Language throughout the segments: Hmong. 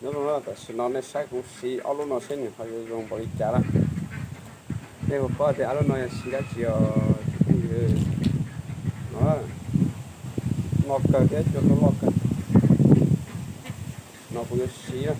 Nyob zoo, tam sim no nej saib kuv siv ob lub no seb nws ho yuav zoo npaum li cas na. Nej puas paub tias ob lub no yog siv dab tsi os tsoom phooj ywg? No, no kawg thiab cua tau loj kawg. No kuv yuav siv na.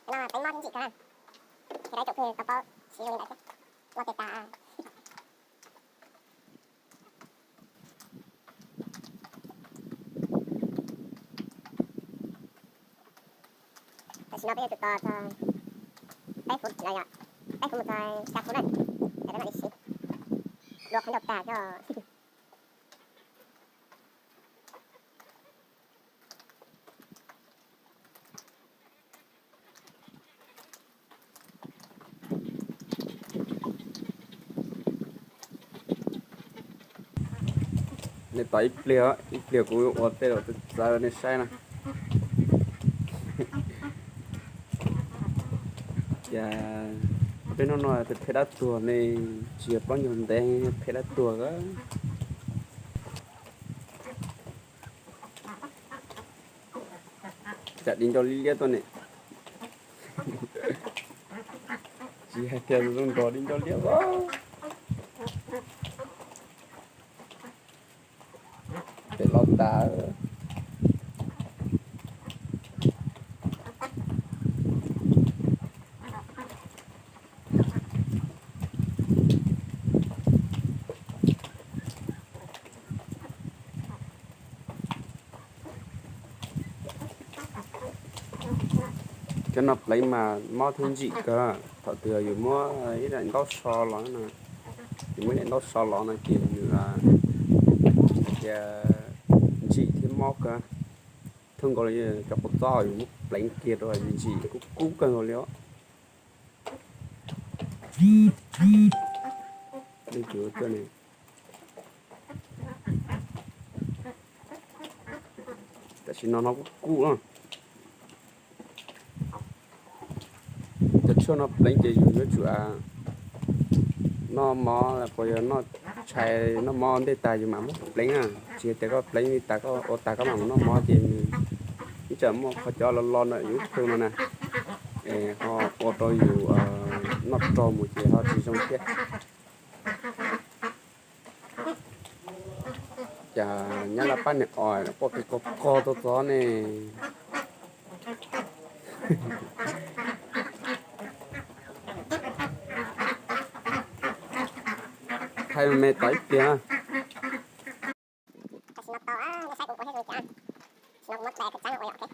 Cov no teeb mob thiab ntsim kawg, ces tau ib tsoom phooj ywg tau paub siv zoo li ntawd thiab, loj tiag tas. Tam sim no peb yuav tsum tos txog peb fuv los yog peb fuv mus txog xya fuv na, peb mam li siv, dua qhov ncauj tag thiab. Nej tos ib pliag, ib pliag kuv ua tej laus txawv nej saib na. Ces peb hnub no peb phem dab tuag ne, tsis yog plaub nyuag ntev phem dab tuag. Cas di ncauj liab liab tuaj ne. Tsis hais tias zoo nrog di ncauj liab as. Pem los tas. Cov no pleev mas mob thiab ntsim kawg. Thaum twg yus muab ib daim ntaub so los no, yus muab ib daim ntaub so los no ces nws tias ntsim thiab mob kawg. Thwj nkaus li cov quav txob yus muab pleev kiag rau ntsim kub kub kawg nkaus li os. Tam sim no no kuj kub na. Cov tshuaj no pleev ces yus yuav tsum noj mov los yog noj tshais noj mov ntej tag yus mam muab pleev na. Tsis tias koj pleev li tas koj ua tas koj mam mus noj mov ces nws ib tsam muaj qhov cov lo lo ntawm yus ib tug no na, ho ua rau yus noj raug mus ces ho tsis zoo thiab. Cas nyab laj pab niag os quaj qig qog qog txog txog ne. Thaij me tos ib pliag. Tam sim no tau, nej saib kuv ua thiab zoo li cas. Tam sim no kuv muab tais kawm txeeb ua yom.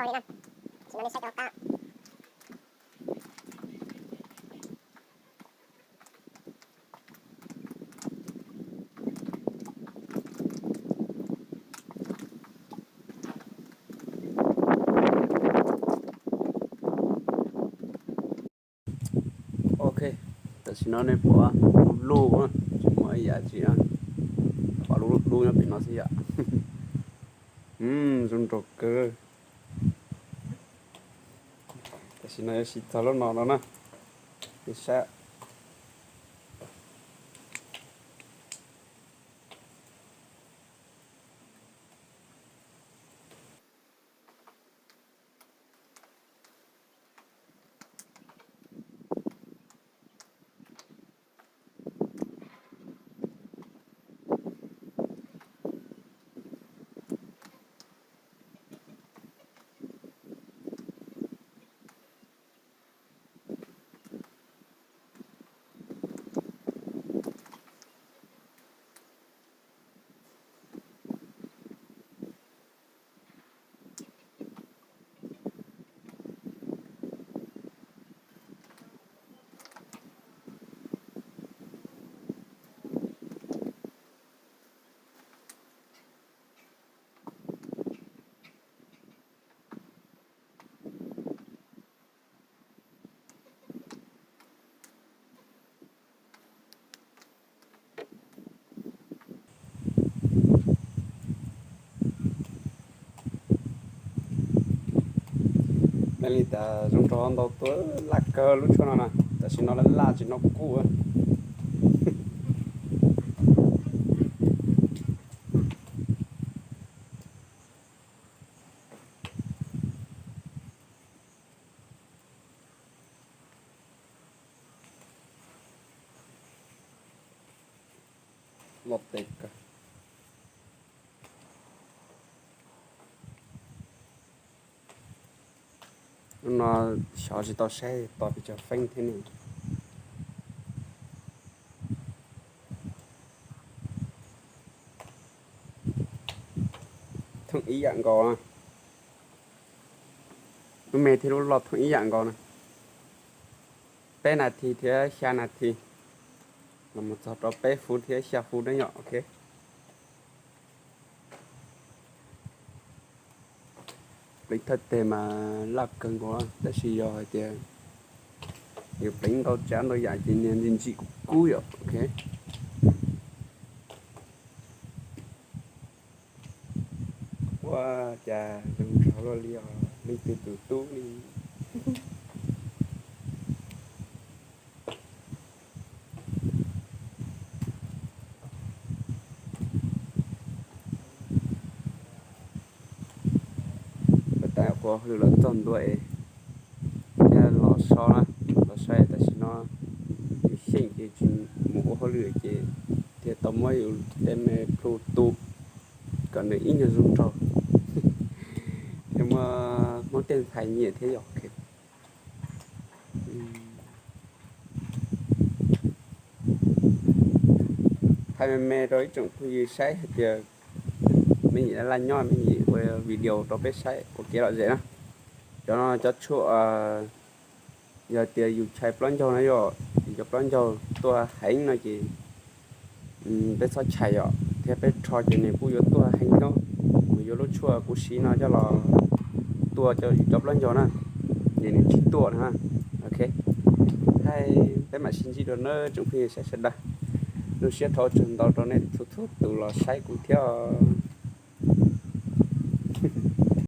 Tam sim no nej saib rov qab. Ok, tam sim no nej pom lub lub, tsis muaj ib yam tsi, pom lub lub dub nyob pem no xwb yom. Zoo nraug kawg. Tam sim no yuav siv txog lub no no na, nej saib. Mej li tas zoo nraug ntau tua, laj kawg lub tshuaj no na, tam sim no laj laj tsis noj kuj. Loj tes kawg. Lub no xyov tsis tau saib tos pes tsawg feeb thiab ne. Thooj ib yam nkaus na. Lub me thiab lub loj thooj ib yam nkaus na. Peb nas this thiab xya nas this, los mus txog rau peb fuv thiab xya fuv ne yom, ok. Pleev thawj teg mas laj kawg nkaus, tab sis yog hais tias yus pleev ntau tsav ntau yam ces niag ntsim ntsim kub kub yom, ok. Ua cas zoo nraug luaj li os, leej twg tus tub li. Peb tab ua hauj lwm los txog ntua es thiaj los so na, los saib tam sim no yus xyeej ces tsis mus ua hauj lwm ces thiaj tau muab yus tej me plhu tu kom nws ib nyuag zoo nraug thiab muab Hmoob tej ntxhais nyiam thiab yom. Thaij me me rau ib tsoom phooj ywg saib hais tias mej nyiam laj nyob mej nyiam ua video rau peb saib ua kev lom zem na. Cov no cov tshuaj, yog tias yus chais plaub ncaug no yog yus cov plaub ncaug tuaj heev no ces peb txhob chais yom, thiab peb rho ces nws kuj yuav tuaj heev thiab. Mus yuav lub tshuaj kuv siv no coj los tua yus cov plaub ncaug na, ces nws tsis tuaj na. Ok, thaij peb mam sib ntsib dua nawb tsoom phooj ywg saib sawv daws. Zoo siab thov ua tsaug ntau rau nej txhua txhua tus los saib kuv thiab os.